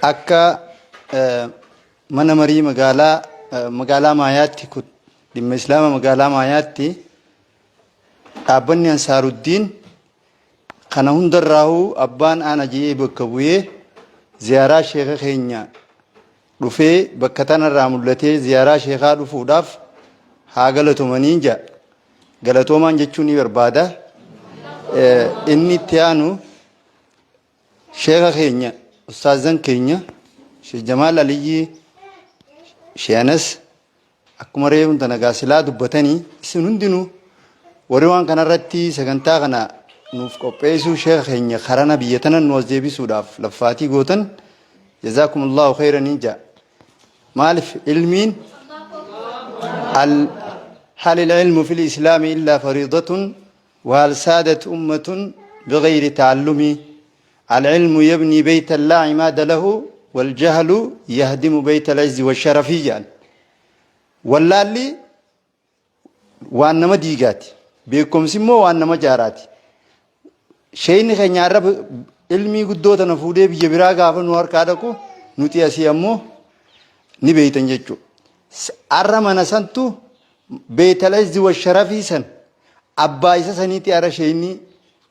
Akka mana marii magaalaa magaalaa Maayaatti dhimma Islaama magaalaa Maayaatti dhaabbanni Ansaaruddiin kana hundarraahuu abbaan aana je'ee bakka bu'ee ziyaaraa sheekha keenya dhufee bakka tanarraa mul'atee ziyaaraa sheekaa dhufuudhaaf haa galatomaniin ja'a. Galatoomaan jechuu ni barbaada. Inni itti aanu sheeka keenya ustaazan keenya Sheekh Jamaal Aliyyii Sheekh Anas Akkuma reefuun tana gaa silaa dubbatanii isin hundinuu warri waan kanarratti sagantaa kana nuuf qopheessuu sheeka keenya karana biyya tana nu as deebisuudhaaf laffaatii gootan jazaakumullahu khayranii ja'a. Maaliif ilmiin al hal ilmu fil islaami illaa fariidatun wahal saadat ummatun bighayri ta'allumii Al-ilmu yabnii beytan laa imaada lahu wal-jahlu yahdimu beyta al-izzi wash-sharafi jedhan. Wallaalli waan nama diigaati. Beekumsi immoo waan nama jaaraati. Sheeyni keenya har'a ilmii guddoo tana fuudhee biyya biraa gaafa nu harkaa dhaqu nuti asii ammoo ni beeytan jechuudha. Har'a mana santu beeytal izzi washarafii san abbaa isa saniiti har'a sheeyni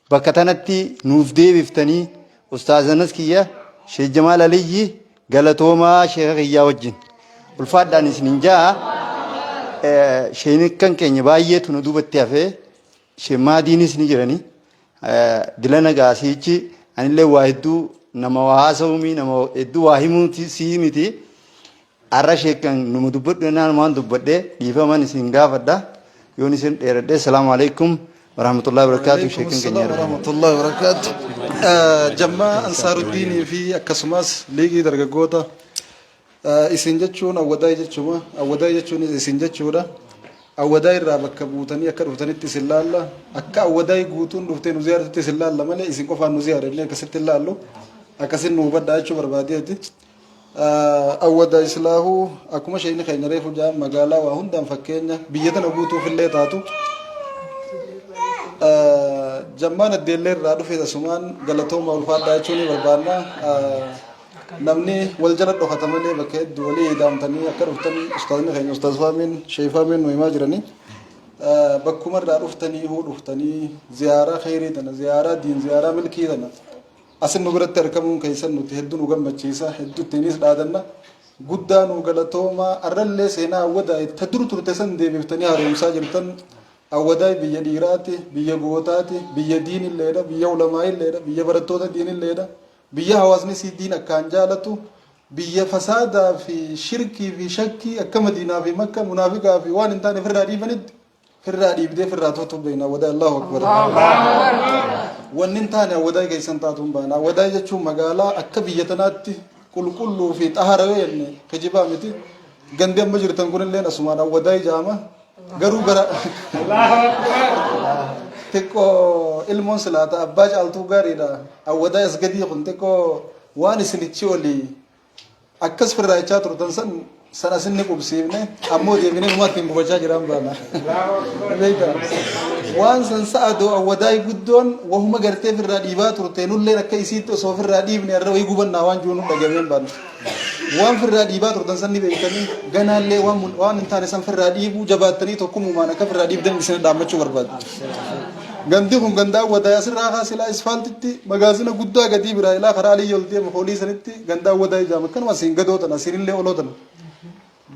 Bakka tanatti nuuf deebiftanii Ustaaz Anas kiyya Sheekh Jamaal Aliyyi galatoomaa sheeka kiyyaa wajjin ulfaadhaan isinin ja'a. Sheekkan keenya baay'eetu nu duubatti hafee Sheekh Maadiinis ni jirani. Dilana gaasiichi anillee waa hedduu nama waa haasa'uumii nama hedduu waa himuu sii miti. Arra sheekkan numa dubbadhu jennaan waan dubbadhe dhiifaman isin gaafadha. Yoon isin dheeradhe salaamu alaikum warahmatullahi wabarakatuh sheekkan keenya. Warahmatullahi wabarakatuh. Jammaa Ansaaruddiinii fi akkasumas liigii dargaggoota isin jechuun awwadaay jechuma awwadaay jechuun isin jechuudha. Awwadaay irraa bakka buutanii akka dhuftanitti isin laalla akka awwadaay guutuun dhuftee nu ziyaartutti isin laalla malee isin qofaan nu ziyaarannee akkasitti hin laallu akkasin nu hubadhaa jechuu barbaadeeti. Awwadaay silaahuu akkuma sheekni keenya reefu ja'an magaalaa waa hundaan fakkeenya biyya tana guutuufillee taatu. Jammaan addeellee irraa dhufe asumaan galatooma ulfaadhaa jechuu ni barbaanna. Namni wal jala dhokata malee bakka hedduu walii daamtanii akka dhuftan ustaazni keenya ustaaz Faamiin Sheek Faamiin nu himaa jiranii. Bakkuma irraa dhuftanii huu dhuftanii ziyaaraa kheyrii tana ziyaaraa diin ziyaaraa milkii tana Asin nu biratti arkamuun keessan nuti heddu nu gammachiisa, heddu ittiinis dhaadanna. Guddaa nuu galatoomaa. Arrallee seenaa Awwadaay ta dur turte san deebiftanii haaromsaa jirtan. Awwadaay biyya dhiiraati, biyya gootaati, biyya diinilleedha, biyya ulamaa'illeedha, biyya barattoota diinilleedha, biyya hawaasni isii diin akkaan jaalatu, biyya fasaadaa fi shirkii fi shakkii akka Madiinaa fi Makka munaafiqaa fi waan hin taane ofirraa dhiibanitti Firraa dhiibdee firraa tootu beekna awwadaa Allahu akbar. Wanni hin taane awwadaa keessan taatu hin baana. Awwadaa jechuun magaalaa akka biyya tanaatti qulqulluu fi xahara yoo jenne kijibaa miti. Gandi amma jirtan kunillee asumaan awwadaa ijaama. Garuu gara xiqqoo ilmoon silaata abbaa caaltuu gaariidha. Awwadaa as gadii kun xiqqoo waan isinichi olii Akkas firraa jechaa turtan san san asin ni qubsiifne ammoo deebinee numaa ittiin gubachaa jiraan baana. Beektaa? Waan san sa'a doo awwadaay guddoon wahuma gartee firraa dhiibaa turte nulleen akka isiitti osoo firraa dhiibne irra wayii gubannaa waan jiru nu dhagameen baana. Waan firraa dhiibaa turtan san ni beektanii ganaallee waan waan hin taane san firraa dhiibuu jabaattanii tokkummaan akka firraa dhiibdan isin dhaammachuu barbaadu. Gandi kun ganda Awwadaay asirraa kaasee ilaa isfaaltitti magaazina guddaa gadii biraa ilaa karaa aliyyi ol deemu foolii sanitti ganda Awwadaay jaama akkanuma asiin gadoo tana asiinillee oloo tana.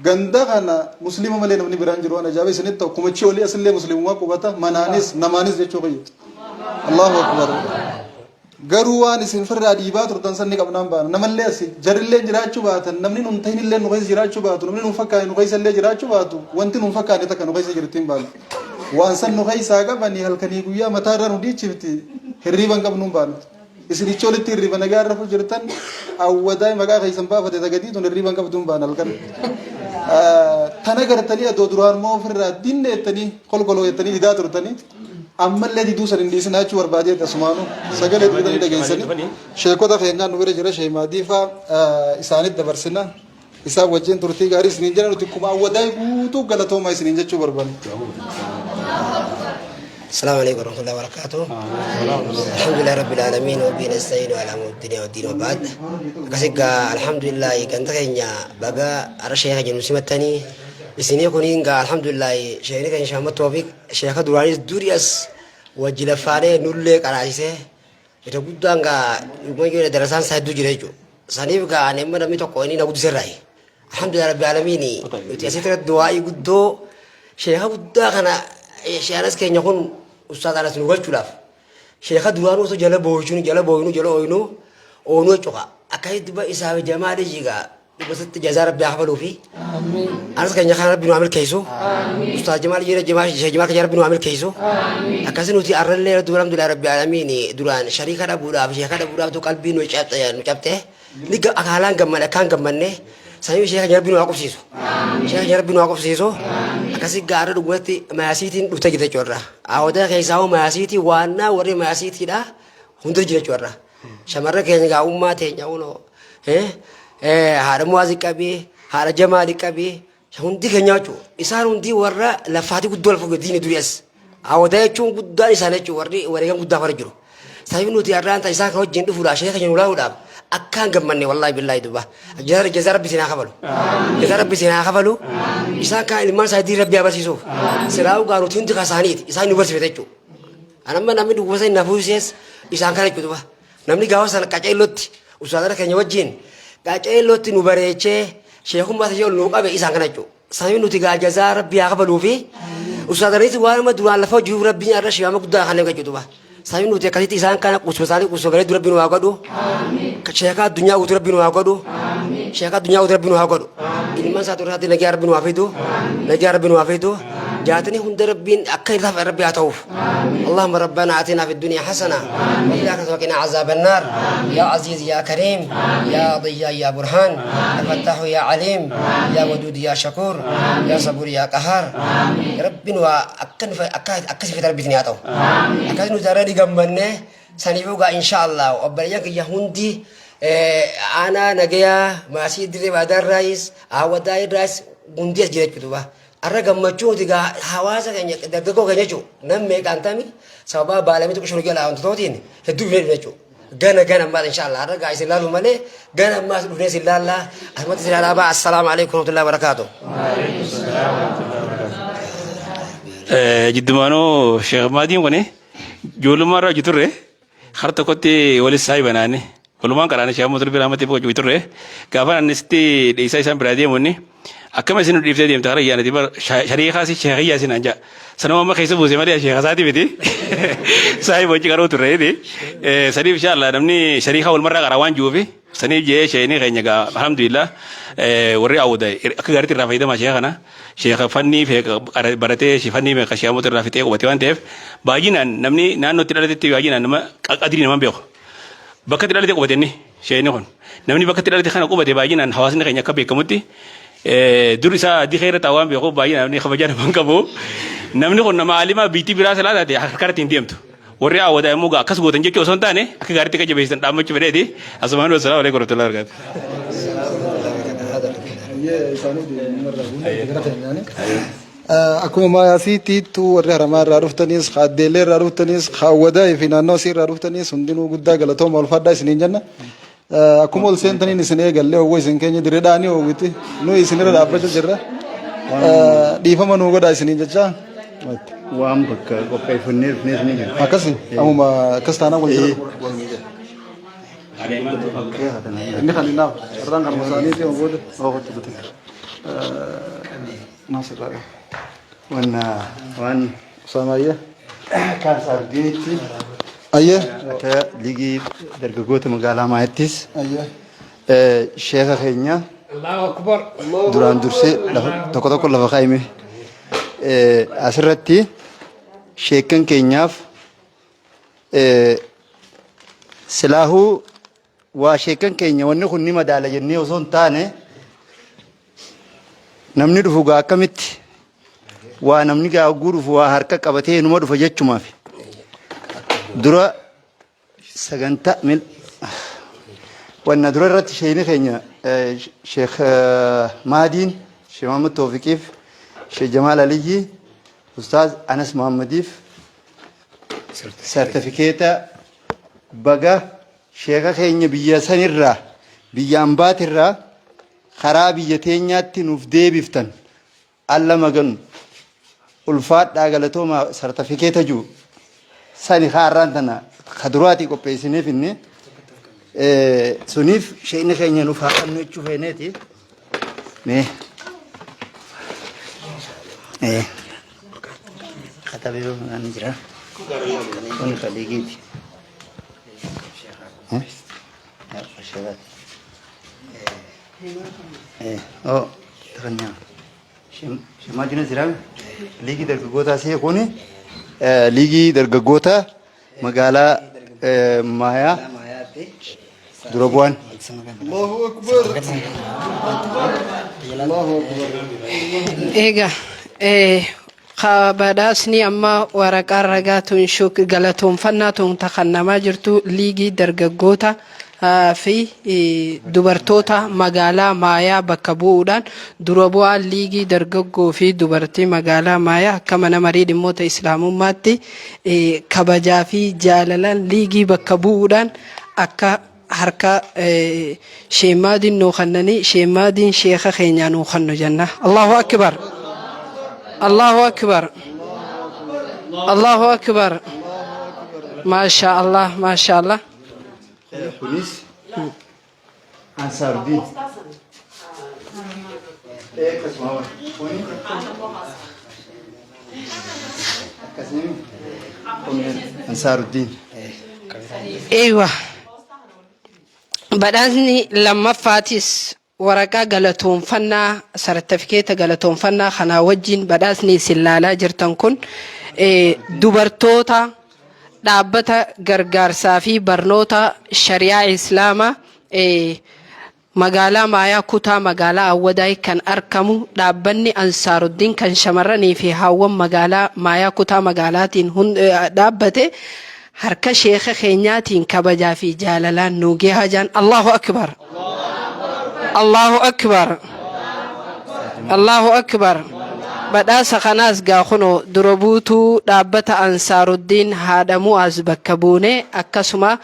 Ganda kana muslima malee namni biraan jiru waan ajaa'iba isinitti ta'u kumachi olii asillee muslimumaa qubata manaanis namaanis jechuu kiyya. Allahu akbar. Garuu waan isin firraa dhiibaa turtan san ni qabnaan baana. Namallee asi jarillee jiraachuu baatan namni nun tahinillee nu keessa jiraachuu baatu namni nun fakkaane nu keessa illee jiraachuu baatu wanti nun fakkaane takka nu keessa jirti hin baanu. Waan san nu keessaa qabanii halkanii guyyaa mataa irraa nu dhiichifti hirriiba hin qabnuun baanu. Isinichi olitti hirriiba nagaa irra jirtan awwadaay maqaa keessan baafate tagadii tun hirriiba hin qabduun baana halkan. Tana gartanii adoo duraan moo ofirraa dinne jettanii kolkoloo jettanii didaa turtanii ammallee diduu san hin dhiisinaa jechuu barbaadee asumaanu sagalee duudanii dhageessanii sheekota keenyaa nu bira jira sheemaadii faa isaanitti dabarsina isaan wajjin turtii gaarii isiniin jedha nuti kuma awwadaay guutuu galatoomaa isiniin jechuu barbaanna. السلام عليكم ورحمة الله وبركاته. الحمد لله رب العالمين وبه نستعين على أمور الدنيا والدين وبعد. Akkasi gaa alhamdulillah ganda keenya baga ara sheeka jennu simattanii isinii kuniin gaa alhamdulillah sheekni keenya Sheekh Ahmad Toofiq sheeka duraanis durii as wajji laffaanee nullee qaraasisee irra guddaan gaa dhuguma ijoollee darasaan isaa hedduu jira jechuudha. Saniif gaa ani amma namni tokko inni na guddise irraayi. Alhamdulillah rabbi alamiin nuti asitti irratti du'aa'ii guddoo sheeka guddaa kana sheekanas keenya kun ustaaz Anas nu galchuudhaaf sheeka duraanuu osoo jala booyinu jala booyinu jala ooyinu oonuu jechuudha. Akkasitti duba isaa jamaa dhiigaa dhibba jazaa rabbi haa kafaluu fi anas keenya kana rabbi nu haa milkeessu. Ustaaz Jamaal jira Jamaal Sheekh Jamaal keenya rabbi nu haa milkeessu. Akkasi nuti arrallee duba alhamdulillah rabbi alamiin duraan shariika dhabuudhaaf sheeka dhabuudhaaf tu qalbii nu cabxe nu cabxe ni haalaan gammanne akkaan gammanne sanyii sheeka keenya rabbi nu haa qubsiisu. Sheeka keenya rabbi nu haa qubsiisu. Akkasi gaara dhugumatti mayaasiitiin dhufte jirti jechuudha. Awwadaa keessaa hoo mayaasiitii waannaa warri mayaasiitiidha hunda jira jechuudha. Shamarra keenya gaa ummaa teenya unoo haadha muwaazii qabii haadha jamaali qabii hundi keenya jechuudha. Isaan hundi warra lafaatii guddoo lafa diini durii as. Awwadaa jechuun guddaan isaan jechuudha warri wareegam guddaa fara jiru. Sababni nuti har'aan ta'e isaan kan wajjin dhufuudhaaf sheeka keenya nu laaluudhaaf akkaan gammanne wallaahi billaahi duba. Jazaa rabbi isin haa kafalu. Jazaa rabbi isin haa kafalu. Isaan kan ilmaan isaa diin rabbi haa barsiisuuf. Silaa dhugaa nuti hundi kan isaaniiti. Isaan nu barsiifate jechuudha. Anamma namni dhuguma isa hin hafuusees isaan kana jechuudha duba. Namni gaafa sana qaceellootti ustaazota keenya wajjin qaceellootti nu bareechee sheekummaa isa ol nuu qabe isaan kana jechuudha. Sababni nuti gaa jazaa rabbi haa kafaluu fi ustaazaniis waan amma duraan lafa hojii rabbiin irra shi'ama guddaa kan eegachuu duba. Sababni nuti akkasitti isaan kana qusuma isaanii qusuma bareedu rabbi nu haa godhu. Sheekaa addunyaa guutuu rabbi nu haa godhu. Sheekaa addunyaa guutuu rabbi nu haa godhu. Ilmaan isaa xuraatti nagaa rabbi nu haa fidu. Nagaa rabbi nu haa fidu. Jaatanii hunda rabbiin akka irraa fedhe rabbi haa ta'uuf. اللهم ربنا آتنا في الدنيا حسنة وفي الآخرة وقنا عذاب النار يا عزيز يا كريم يا ضياء يا برهان يا فتاح يا عليم يا ودود يا شكور يا صبور يا قهار ربي أكن أكن في ربي تنياتو أكن نزارة جنبنا سنيفوغا إن شاء الله وبريانك يا هندي أنا نجيا ماشي دري بعد الرئيس أوداي الرئيس هندي أجري كتبه. Arra gammachuu nuti gaa hawaasa keenya dargaggoo keenya jechuudha. Nam meeqaan tami sababa baalamii tokko shuru jala wantootiin hedduu dhufnee dhufne jechuudha. Gana gana ammaas inshallah arra gaa isin laalu malee gana ammaas dhufnee isin laallaa asumatti isin laalaa ba'a. Assalaamu alaikum warahmatullahi wabarakatuh. Jiddumaanuu Sheekh Maadiin kun ijoollummaa irraa hojii turre har tokkotti walis saahiba naanne walumaan qaraane Sheekh Ahmad Biraa Ahmad hojii turre gaafa anni sitti dhiisaa isaan biraa deemu inni akkama isin nu dhiiftee deemte hara ayyaanati bar shariikaa si sheekiyyaa isin anja sanuma amma keessa buuse malee sheekha isaati miti saahiba hojii qaruu turre miti saniif insha Allah namni shariikaa walmarraa qaraa waan jiruufi Saniif je'ee sheeyni keenya gaa alhamdulillah warri awwada akka gaariitti irraa fayyadamaa sheeka kana sheeka fannii baratee fannii meeqa sheekamota irraa fixee qubate waan ta'eef baay'inaan namni naannootti dhalatetti baay'inaan nama qadrii nama beeku. Bakka itti dhalate qubate inni sheeyni kun namni bakka itti dhalate kana qubate baay'inaan hawaasni keenya akka beekamutti dur isaa dikee irra taa'u waan beekuuf baay'inaan namni kabajaa nama hin qabu. Namni kun nama alimaa biitti biraa silaa taate harka irratti hin deemtu. Warri Awwadaa immoo gaa akkas gootan jechuu osoo hin taane akka gaariitti akka jabeessitan dhaammachuu fedheeti. Asumaan wassalaamu alaikum warahmatullahi wabarakatuh. Akkuma maasiitiittu warri haramaa irraa dhuftanis, addeellee irraa dhuftanis, hawwadaa fi naannoo isii irraa dhuftanis hundinuu guddaa galatooma ulfaadhaa isiniin jenna. Akkuma ol seentaniin isin eegallee howwa isin keenya diredhaanii howwiti nuyi isinirra dhaabbachuu jirra. Dhiifama nuu godhaa isiniin jechaa. Waan bakka qopheeffannee dhufnees ni jira. Akkasi ammuma akkas taanaan wal jala. Inni kan hin naafu. Carraan kan isaaniiti booda. Naasirraa qaba. Wanna waan Usaama ayyee. Kaan Saardiinitti Ayyee. akka liigii dargaggoota magaalaa Maayattis Ayyee. sheeka keenya Allahu Akbar. duraan dursee lafa tokko tokko lafa kaa'ime asirratti sheekkan keenyaaf silaahuu waa sheekkan keenya wanni kun ni madaala jennee osoo hin taane namni dhufu gaa akkamitti waa namni gaa hogguu dhufu waa harka qabatee numa dhufa jechumaaf dura sagantaa mil wanna dura irratti sheeyni keenya sheekh Maadiin Sheekh Muhammad Toofiqiif Sheekh Jamaal Aliyyii Ustaaz Anas Muhammadiif Sartifikeeta baga sheeka keenya biyya sanirraa biyya ambaatirraa karaa biyya teenyaatti nuuf deebiftan alla maganu ulfaadhaa galatoomaa sartifikeeta jiru sani kaa arraan tana ka duraatii qopheessinee finne suniif sheekni keenya nuuf haa kennu jechuu feeneeti. Mee. Katabee waan jira. Kun ka liigiiti. Sheekaati. Oh, takanyaa. Shemaadina jira. Liigii dargaggootaa see kuni liigii dargaggoota magaalaa Maayaa dura bu'an. Allahu Akbar. Allahu Akbar. Egaa ka badhaasni amma waraqaa ragaa tun shuk galatoomfannaa tun takannamaa jirtu liigii dargaggoota fi dubartoota magaalaa Maayaa bakka bu'uudhaan dura bu'aan liigii dargaggoo fi dubartii magaalaa Maayaa akka mana marii dhimmoota Islaamummaatti kabajaa fi jaalalaan liigii bakka bu'uudhaan akka harka sheemaadiin nuu kannanii sheemaadiin sheeka keenyaa nuu kannu jenna. Allahu akbar. Allahu akbar. Allahu akbar. Maasha Allah, maasha Allah. Kunis Ansaaruddiin. Akkasuma kuni akkasii kun Ansaaruddiin. Eeywa. Badhaasni lammaffaatis waraqaa galatoomfannaa sartifikeeta galatoomfannaa kanaa wajjin badhaasni isin laalaa jirtan kun dubartoota dhaabbata gargaarsaa fi barnoota shari'aa Islaamaa magaalaa Maayaa kutaa magaalaa Awwadaay kan arkamu dhaabbanni Ansaaruddiin kan shamarranii fi haawwan magaalaa Maayaa kutaa magaalaatiin dhaabbate harka sheeka keenyaatiin kabajaa fi jaalalaan nuu gehaa jaan. Allahu Akbar. Allahu Akbar. Allahu Akbar. Badhaasa kanaas gaa kunoo dura buutuu dhaabbata Ansaaruddiin haadha Mu'aaz bakka buune akkasuma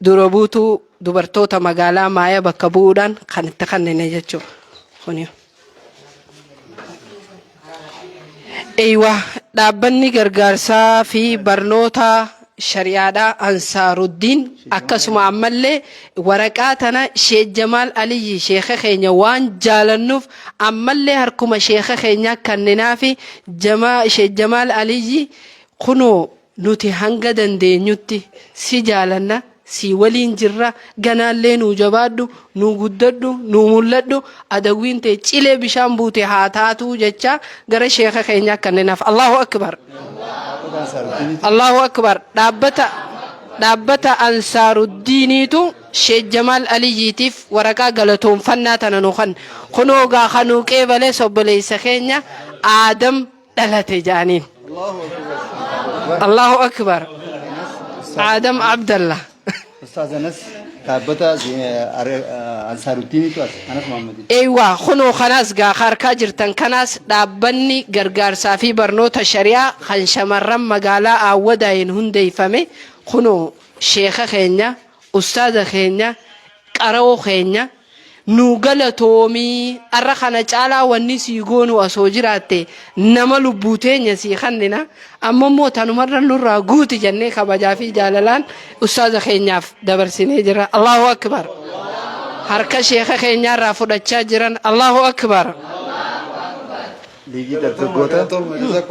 dura buutuu dubartoota magaalaa Maaya bakka bu'uudhaan kan itti kennine jechuudha. Kuni. Eeywa dhaabbanni gargaarsaa fi barnoota shari'aadhaa Ansaaruddiin akkasuma ammallee waraqaa tana Sheek Jamaal Aliyyi sheeka keenya waan jaalannuuf ammallee harkuma sheeka keenyaa kanninaafi Sheek Jamaal Aliyyi kunoo Nuti hanga dandeenyutti si jaalanna, sii waliin jirra, ganaallee nuu jabaadhu, nuu guddadhu, nuu mul'adhu, adawwiin tee cilee bishaan buute haa taatuu jechaa gara sheekha keenyaa kanninaaf. Allahu Akbar! Allahu Akbar! Dhaabbata dhaabbata Ansaaruddiiniitu Sheek Jamaal Aliyyiitiif waraqaa galatoomfannaa tana nu kanne. Kunoo gaa ka nuu qeebales obboleessa keenya Aadam dhalate jedhaniin. Allahu Akbar. Aadam Abdallah. Ustaaz Anas dhaabbata Ansaaruddiinitu as Anas Muhammadi. Eeywa kunoo kanaas gaa harkaa jirtan kanaas dhaabbanni gargaarsaa fi barnoota shari'aa kan shamarran magaalaa Aawwadaayin hundeeffame kunoo sheeka keenya ustaaza keenya qara'oo keenya Nuu galatoomi arra kana caalaa wanni sii goonu osoo jiraatte nama lubbuu teenya sii kannina amma immoo tanumarra nurraa guuti jennee kabajaa fi jaalalaan ustaaza keenyaaf dabarsinee jira. Allahu Akbar. Harka sheeka keenyaarraa fudhachaa jiran. Allahu Akbar. Liigii dargaggoota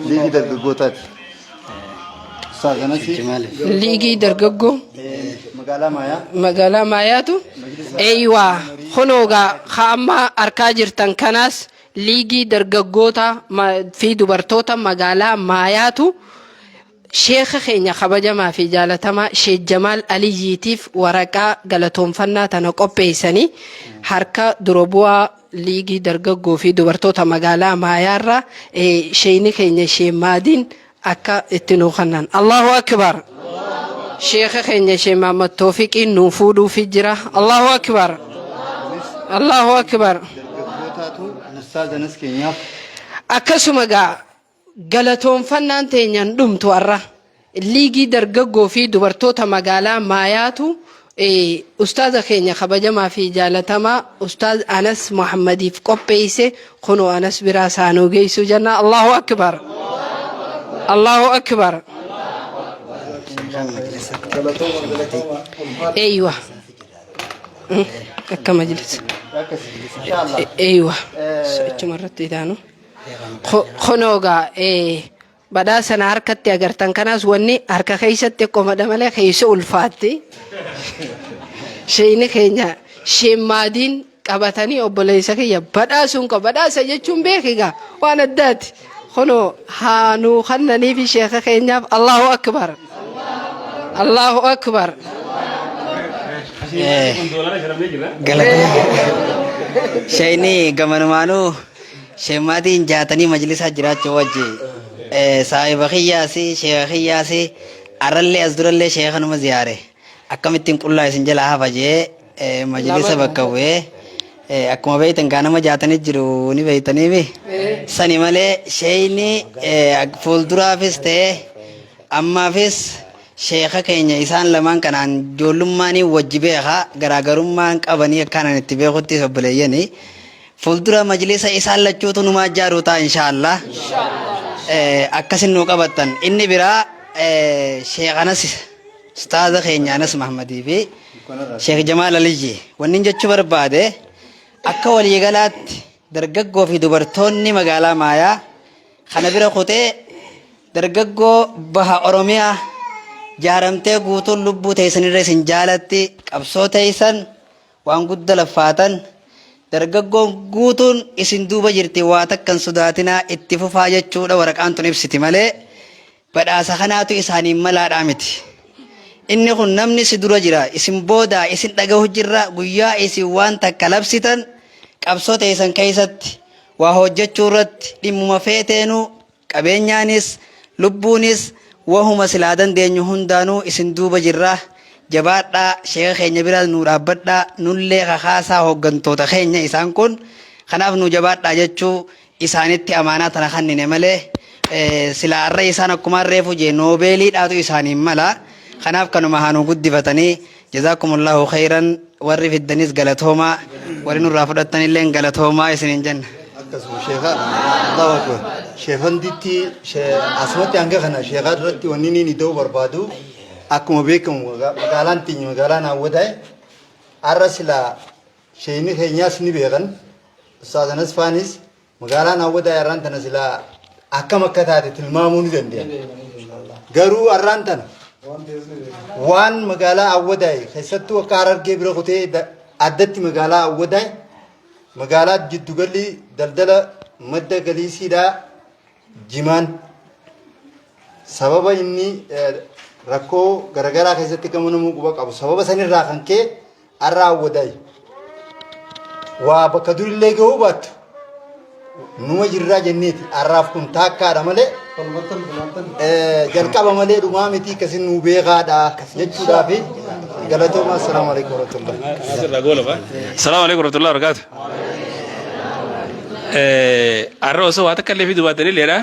liigii dargaggootaati. Ustaaz Anasi Liigii dargaggoo. Magaalaa Maayaa. Magaalaa Maayaatu eeywaa kunoogaa ka amma arkaa jirtan kanaas liigii dargaggoota fi dubartoota magaalaa Maayaatu sheekha keenya kabajamaa fi jaalatamaa Sheek Jamaal Aliyyiitiif waraqaa galatoomfannaa tana qopheessanii harka dura bu'aa Liigii Dargaggoo fi Dubartoota Magaalaa Maayaarraa Sheeyni keenya Shee Maadiin akka itti nuu kannan. Allahu Akbar! Sheekha keenya Shee Mahammad Toofiqiin nuu fuudhuufi jira. Allahu Akbar! Allahu Akbar! Dargaggootaatu Ustaaz Anas keenyaaf Akkasuma gaa galatoonfannaan teenya hin dhumtu har'a. Liigii dargaggoo fi dubartoota magaalaa Maayaatu Ustaaza keenya kabajamaa fi jaalatamaa Ustaaz Anas Muhammadiif qopheeyse kunoo Anas biraa saanuu geeysu jenna. Allahu Akbar! Allahu Akbar! Eeywa. Akka majlisa. Eeywa. Achuma irratti itaanu. Kunoo gaa badhaasa na harkatti agartan kanaas wanni harka keessatti qomadha malee keessa ulfaatti. Sheeyni keenya sheemmaadiin qabatanii obboleessa kiyya badhaasuun qaba. Badhaasa jechuun beekigaa waan addaati. Kunoo haa nuu kannanii fi sheeka keenyaaf Allahu Akbar. Allahu Akbar. Sheeyni gamanumaanuu sheemmaatiin jaatanii majlisaa jiraachuu wajji saahiba kiyyaasi sheeka kiyyaasi arrallee as durallee sheeka numa ziyaare akkamittiin qullaa isin jala hafa jee majlisa bakka bu'ee akkuma beeytan gaa nama jaatanii jiru ni beeytaniimi sani malee sheeyni fuulduraafis ta'ee ammaafis sheeka keenya isaan lamaan kanaan ijoollummaanii wajji beeka garaagarummaan qabanii akkaan itti beekuttis obboleeyyanii Fuuldura majlisa isaan lachuutu numaa jaaruu ta'a inshaa Allah. Akkasin nuu qabattan. Inni biraa Sheekh Anas Ustaaza keenya Anas Mahmadii fi Sheekh Jamaal Aliyyi. Wanni jechuu barbaade akka waliigalaatti dargaggoo fi dubartoonni magaalaa Maayaa kana bira kutee dargaggoo baha Oromiyaa jaaramtee guutuun lubbuu teessanirra isin jaalatti qabsoo teessan Waan gudda laffaatan dargaggoon guutuun isin duuba jirti waa takka hin sodaatinaa itti fufaa jechuudha waraqaan tun ibsiti malee badhaasa kanaatu isaaniin malaadhaa miti. Inni kun namni si dura jira isin boodaa isin dhagahu jirra guyyaa isin waan takka labsitan qabsoo teessan keessatti waa hojjechuu irratti dhimmuma feeteenuu Qabeenyaanis, lubbuunis, wahuma silaa dandeenyu hundaanuu isin duuba jirra. Jabaadhaa, sheeka keenya bira nuu dhaabbadhaa, nullee kakaasaa hooggantoota keenya isaan kun. Kanaaf nuu jabaadhaa jechuu isaanitti amaanaa tana kannine malee silaa arra isaan akkumaan reefu jee noobeeliidhaatu isaaniin mala. Kanaaf kanuma haa nuu guddifatanii. Jazaakumullahu khayran warri fiddanis galatoomaa warri nurraa fudhattanilleen galatoomaa isiniin jenna. Akkasuma sheeka Allahu Akbar. Sheefanditti asumatti hanga kana sheekaa duratti wanni inni ida'uu barbaadu akkuma beekamu magaalaan teenya magaalaan hawwataa'e har'a silaa sheeyni keenyaas ni beekan Ustaaz Anas faanis Magaalaan Awwadaay har'aan tana silaa akkam akka taate tilmaamuu ni dandeenya. Garuu har'aan tana waan magaalaa Awwadaay keessattuu akka Harargee bira kutee addatti magaalaa Awwadaay magaalaa jiddugalli daldala madda galiisiidhaa jimaan sababa inni rakkoo garagaraa keessatti gama namuu quba qabu sababa sanirraa kan ka'e Har'a Awwadaay waa bakka durillee gahuu baattu numa jirraa jenneeti har'aaf kun taakkaadha malee jalqaba malee dhumaa miti akkasin nuu beekaadha jechuudhaafi galatooma assalaamu alaikum warahmatullahi. Assalaamu alaikum warahmatullahi wabarakatuh. Har'a osoo waa takka illee fiduu baatanii leedha.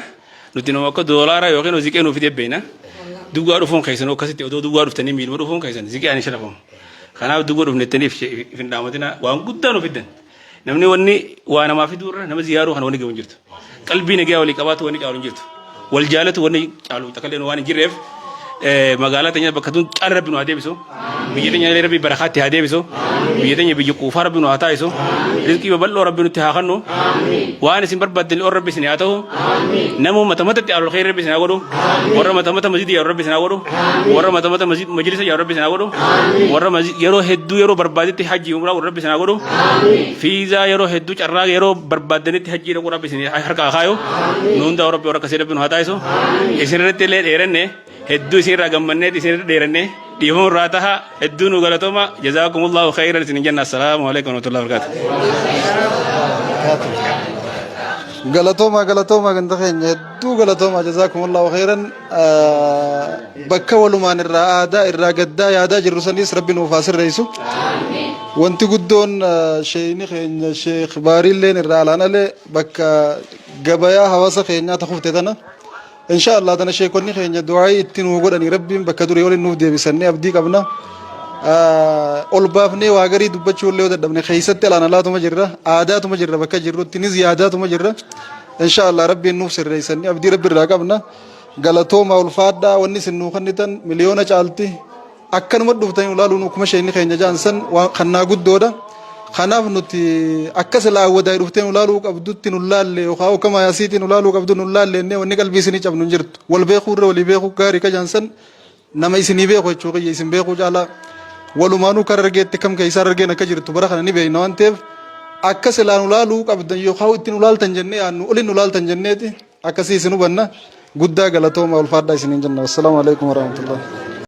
Nuti nama akka doolaaraa yookiin ziqee nuuf fidee beekna. Duwwaa dhufuun keessan akkasitti odoo duwwaa dhuftanii miiluma dhufuun keessan ziqee ani sharafamu. Kanaaf duwwa dhufnettanii if hin dhaamatina waan guddaa nu fiddan. Namni wanni waa namaa fiduu irra nama ziyaaruu kana wanni gahu hin jirtu. Qalbii nagaa walii qabaatu wanni caalu hin jirtu. Wal jaalatu wanni caalu takka waan hin jirreef magaalaa teenya bakka tun caala rabbi nu haa deebisu. Biyya teenya illee rabbi barakaatti haa deebisu. Biyya teenya biyya quufaa rabbi nu haa taasisu. Rizqii babal'oo rabbi nutti haa kennu. Waan isin barbaaddan ol rabbi isin haa ta'u. Nama mata matatti alol khayr rabbi isin haa godhu. Warra mata mata masjida yaa rabbi isin haa godhu. Warra mata mata majlisa yaa rabbi isin haa godhu. Warra yeroo hedduu yeroo barbaadetti hajji umraa godhu rabbi isin haa godhu. Fiizaa yeroo hedduu carraa yeroo barbaaddanitti hajji dhaqu rabbi isin harka haa kaayu. Nu hundaa rabbi warra akkasii rabbi nu haa taasisu. Isin irratti illee dheeranne hedduu isin irraa gammannee isin irra dheeranne dhiifama irraa taha hedduu nu galatooma jazaakumullahu khayran isin jenna assalaamu alaikum warahmatullahi wabarakatuh. Galatoomaa galatoomaa ganda keenya hedduu galatoomaa jazaakumullahu khayran bakka walumaan irraa aadaa irraa gaddaa yaadaa jirru sanis rabbi nuuf haa sirreessu. Wanti guddoon sheeyni keenya sheekh baariilleen irraa alaan alee bakka gabayaa hawaasa keenyaa ta kufte tana. Insha Allah tana sheekonni keenya du'aa'ii itti nuu godhanii Rabbiin bakka durii olin nuuf deebisannee abdii qabna. Ol baafnee waa garii dubbachuu illee yoo dadhabne keessatti alaan alaatuma jirra. Aadaatuma jirra bakka jirrutti nis yaadaatuma jirra. Insha Allah Rabbiin nuuf sirreessannee abdii Rabbi irraa qabna. Galatoomaa ulfaadhaa wanni isin nuu kennitan miliyoona caalti. Akkanuma dhuftanii nu laaluun akkuma sheekni keenya ja'an san waan kannaa guddoodha. Kanaaf nuti akka silaa awwadaay dhuftee nu laaluu qabdutti nu laalle yookaan akka mayaasiitii nu laaluu qabdu nu laalle innee wanni qalbii isinii cabnu hin jirtu. Wal beekuu irra walii beekuu gaarii ka ja'an san nama isinii beeku jechuu kiyya isin beekuu caalaa walumaanuu kara argeetti kam keessaa argeen akka jirtu bara kana ni beekna waan ta'eef akka silaa nu laaluu qabdan yookaan itti nu laaltan jennee yaadnu olin nu laaltan jenneeti akkasii isin hubanna guddaa galatooma ulfaadhaa isiniin jenna. Wassalaamu alaikum warahmatullahi.